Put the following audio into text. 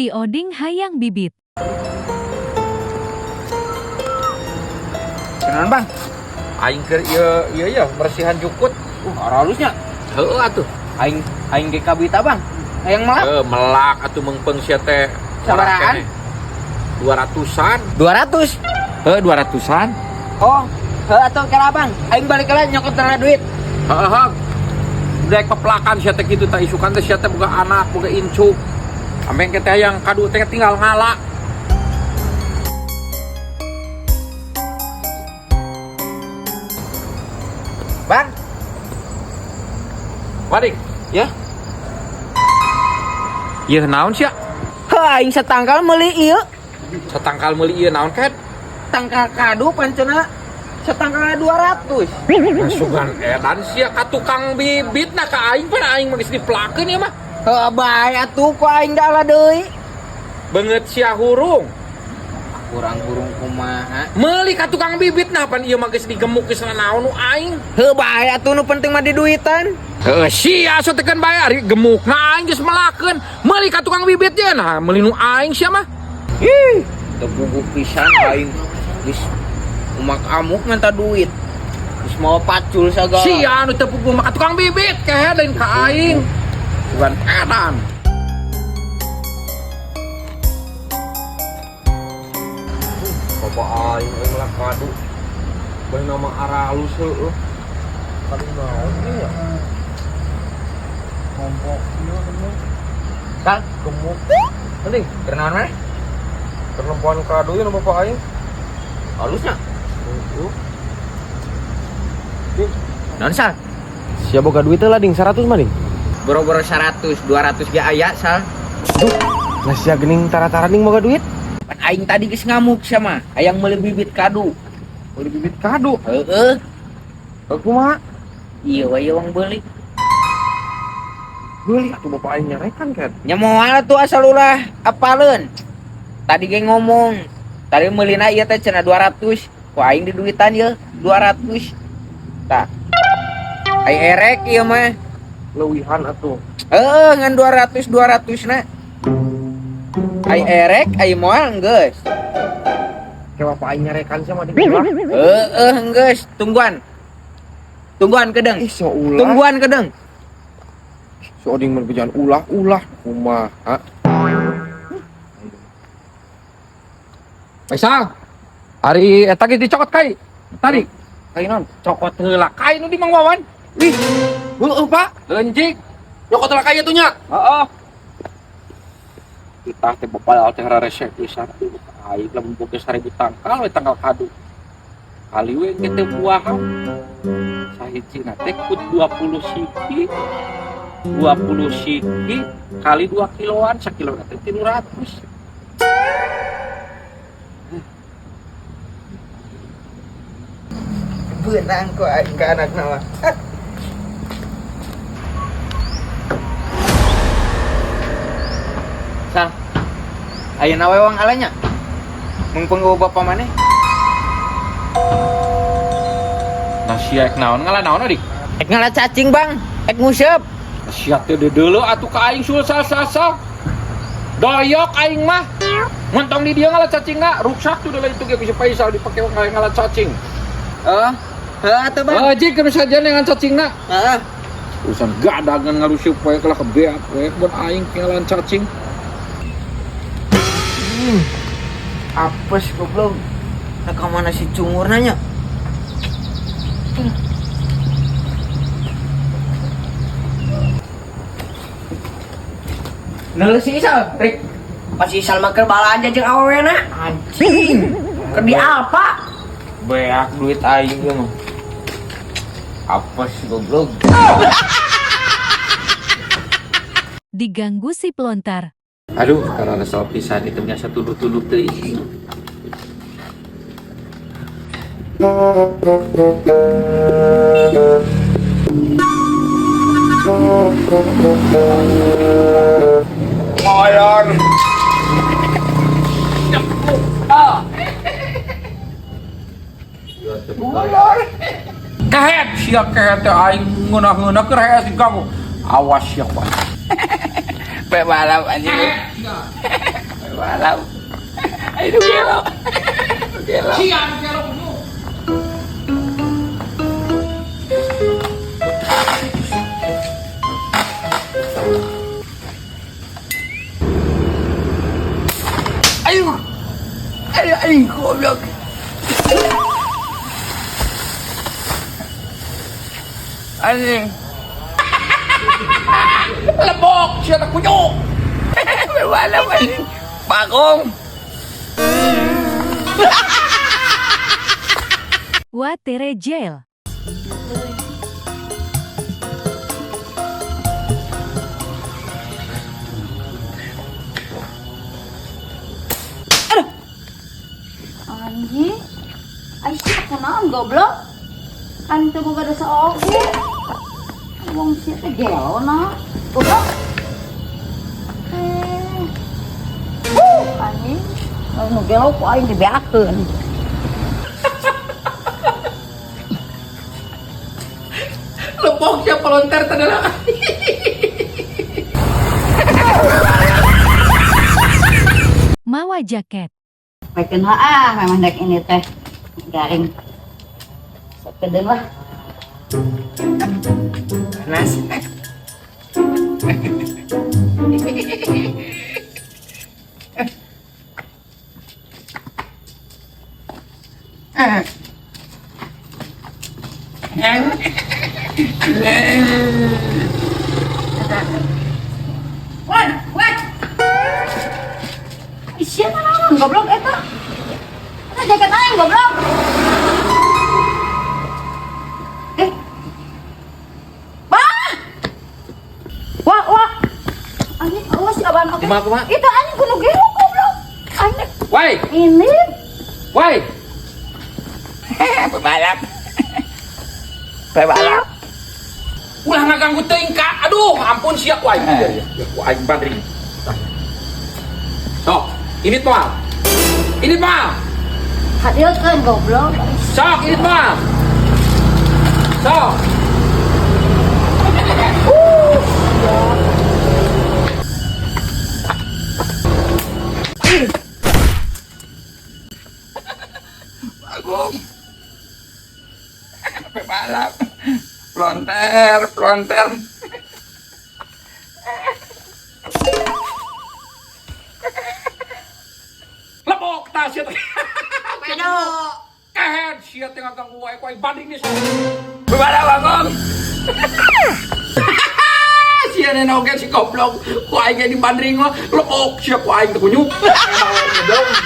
Si Oding hayang bibit. Kenalan, Bang. Aing keur ieu ieu ya bersihan jukut. Aralusnya. Heueuh atuh. Aing aing ge kabita, Bang. Hayang melak. Heuh, melak atuh meungpeung sia teh. Sabarahaan? 200-an. 200. Heuh, 200-an. Oh, heuh atuh kela, Bang. Aing balik heula nyokot heula duit. Heeh, heuh. Dek pepelakan sia teh kitu tah isukan teh sia teh boga anak, boga incu. Ameng ke teh yang kadu teh tinggal ngala. Bang, Wadik, ya. Ieu naon sia? Heuh, aing satangkal meuli ieu. Satangkal meuli ieu naon ket? Tangkal kadu pancena satangkalna 200. Masukan edan sia ka tukang bibit nah ka aing pan aing mah geus dipelakeun ieu mah. Heuh, bae atuh ku aing da ala deui. Beungeut sia hurung. Kurang burung kumaha. Meuli ka tukang bibit nah pan ieu mah geus digemuk geus naon nu aing. Heuh, bae atuh nu penting mah diduitan. Heuh sia so teukeun bae ari gemukna aing geus melakeun. Meuli ka tukang bibit ye nah meuli nu aing sia mah. Ih, teu puguh pisan aing. Geus umak amuk minta duit. Geus mau pacul sagala. Sia anu teu puguh mah ka tukang bibit kehe lain ka aing. Bukan edan. Bapak aing euy melak kadu. Bae nama aralus heueuh. Kadu naon ieu ya? Kelompok ieu gemuk. Kang, Gemuk. Penting, keur naon maneh? keur nempoan kadu ieu nu bapak aing. Halusnya. Heueuh. Naon sal? Sia boga duit teh lah ding 100 mah ding. Boro-boro 100, 200 ge aya sal. Duh, nah sia geuning tara-tara ding boga duit. Pan aing tadi geus ngamuk sia mah, hayang meuli bibit kadu. Meuli bibit kadu. Heeh. Heuh kumaha? Ieu we wong beuli. Beuli atuh bapak aing nyarekan ket. Nya moal atuh asal ulah apaleun. Tadi ge ngomong, tadi meulina ieu teh cenah 200, ku aing diduitan ieu 200. Tah. Ai erek ieu mah. Leuwihan atuh. Heuh, ngan 200 200 na. Ai erek, ai moal geus. Ke bapak aing nyarekan sia mah ding ulah. Heeh, geus, tungguan. Tungguan kedeng. Ih, so ulah. Tungguan kedeng. So oding mun bejaan ulah-ulah kumaha. Faisal. Ari eta geus dicokot kai. Tarik. Kai naon? Cokot heula kai nu di Mang Wawan. Ih, heueuh Pak. Leunjik. Nyokot heula kai atuh nya. Heeh. Kita teh bapak teh rarese pisan aing lamun boga 1000 tangkal we tangkal kadu. Kali we ge teh buahan. Sahijina teh kut 20 siki. 20 siki kali 2 kiloan, sakilo teh 300. Beunang ku aing ka anakna mah. Sal. Ayeuna we wang alanya. Mungpung eueuh bapa maneh. Nah sia ek naon ngala naon adik? Ek ngala cacing, Bang. Ek nguseup. Sia teh dedeuleu atuh ka aing sul sal sal sal. Doyok aing mah. Montong di dia ngala cacingna, ruksak tuh deuleu itu ge bisa Faisal dipake ngala cacing. Oh, heuh atuh, Bang. Oh, jik keur saja dengan cacingna. Heeh. Urusan gadangan ngarusup poe kalah kebeat we buat aing ngalan cacing. Apes goblok. Nah, ka mana si cungur nanya? Ngeuleuh si Isal, Rik. Pas Isal mah keur balanja jeung awewena. Anjing. Keur di Alfa. Beak duit aing ieu mah. Apes goblok. Diganggu si pelontar. Aduh, karena resel pisan itu biasa tuduh-tuduh teuing. Lumayan. Kehet sia kehet teh aing ngeunah-ngeunah keur hees diganggu. Awas sia kuat. Pe balap anjing. Walau. Ayo gelo. Gelo. Sia gelo kunyuk. Ayo. Ayo ayo goblok. Anjing. Lebok sia teh kunyuk. Walau anjing. Bagong. Watere jail. Anjing. Ai sia kunaon goblok? Kan teu boga dosa oge. Wong sia teh gelo na. Goblok. Eh. Anjing. Nu gelo ku aing dibeakeun. Lebok sia pelontar teh lah. Mawa jaket. Pakeun ah, memang dek ini teh garing. Sakedeung lah. Panas. Wan, wan. Sia naon goblok eta? Eta jaket aing goblok. Eh. Bah! Wah, wah. Anjing, awas si abang oke. Kumaha, kumaha? Itu anjing kudu gelo goblok. Anjing Woi, ini woi. Pebalap. Pebalap. Ulah ngaganggu teuing ka. Aduh, ampun sia ku aing. Iya, iya, ku aing bandring. Sok, ini moal. Ini moal. hadirkeun goblok. Sok, ini moal. Sok. Bagong. Pebalap. Pelonter, pelonter. Lebok tah sia teh. Pedo. Kehed sia teh ngaganggu wae ku aing banding nih sok. Pebalap bagong. Sia nenek oge si goblok. Ku aing ge dibandring mah lebok sia ku aing teh kunyuk. Goblok.